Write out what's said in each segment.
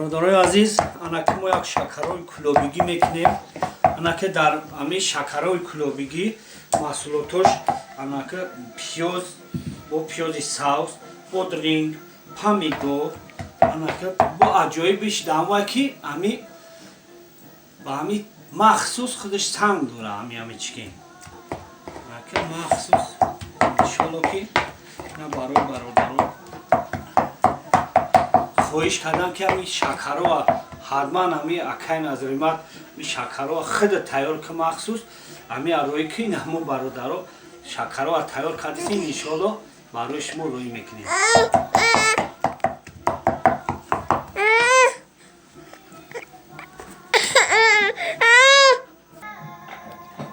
Бародарои азиз, анаки мо як шакарои кулобигӣ мекунем. Анаки дар ҳамин шакарои кулобигӣ маҳсулотош анаки пиёз бо пиёзи савз, бодринг, помидор, анаки бо аҷоибиш дамвай ки ҳами ба ҳами махсус худаш санг дора, ҳами чикен анаки махсус. Иншолло ки на барои бародаро хоҳиш кардам ки ҳами шакароа ҳатман ҳами акай Назримат ми шакароа худа тайёр ки, махсус ҳами арои ки ҳамо бародаро шакароа тайёр кардисем, иншолло барои шумо рӯй мекунем.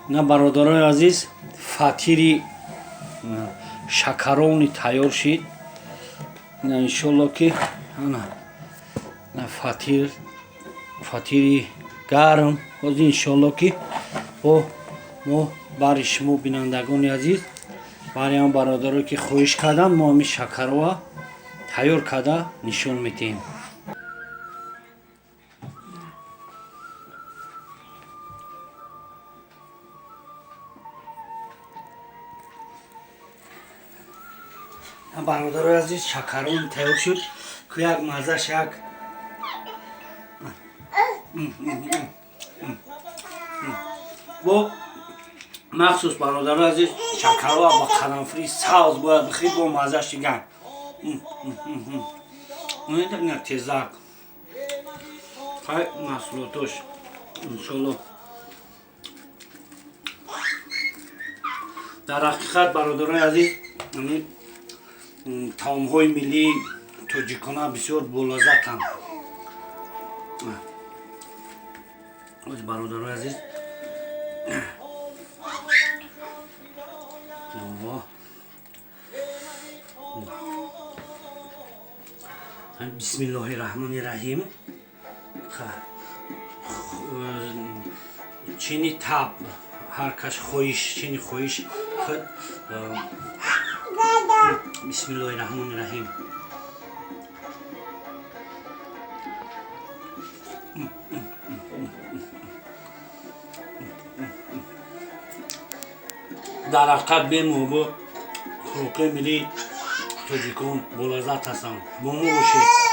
На, бародарои азиз, фатири шакарони тайёр шид. На, иншолло ки ана на фатир, фатири гарм ҳозир иншолло ки бо мо бари шумо, бинандагони азиз, бари ҳам бародарое ки хоҳиш карданд, мо ҳамин шакароа тайёр карда нишон медиҳем. Бародарои азиз, шакарон тайёр шуд ку, як маззаш як. Бо махсус, бародарои азиз, шакароа ба қаламфури савз бояд бихӯрӣ, бо маззаш дигар тезак. Хай, маҳсулотош иншолло. Дар ҳақиқат, бародарои азиз, таомҳои миллии тоҷикона бисёр болаззатанд. Бародарои азиз, аллоҳ, бисмиллоҳи раҳмони раҳим. Чини таб ҳар кас хоҳиш, чини хоҳиш худ. Бисмиллоҳи раҳмони раҳим. Дар ҳақиқат бемуҳобо хӯрокҳои миллии тоҷикон болаззат ҳастанд. Бо мо бошед.